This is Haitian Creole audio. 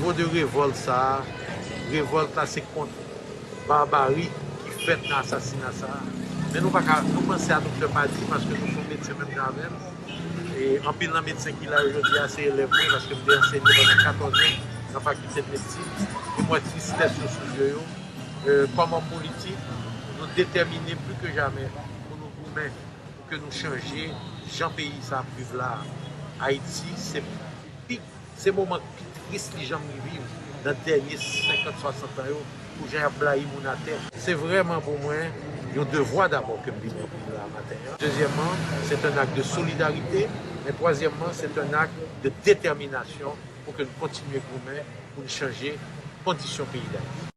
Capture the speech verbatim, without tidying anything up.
Nivo de revòlt sa a, revòlt la se kont barbari ki fèt nan asasina sa a. Men nou pa ka, nou panse a Doktè Padi paske nou se yon medsen menm jan avè m. E anpil nan medsen ki la yo jodi a se elèv mwen paske m te ansenye pandan katòz an nan fakilte de medsin. E m wè tristès yo sou zye yo. E, kòm òm politik, nou detèmine pli ke jamè pou nou goumen pou ke nou chanje jan peyi sa ap viv la a. Ayiti, se pi, se moman ki tris li janm riviv nan dènye senkant, swasant an yo, pou jan y ap blayi moun atè. Se vrèman pou mwen yon devwa dabò ke m vin ranpli la maten an. Dezyèmman, c'est un acte de solidarité, men twazyèmman, c'est un acte de détermination pou ke nou kontinye goumen pou n chanje kondisyon peyi Dayiti.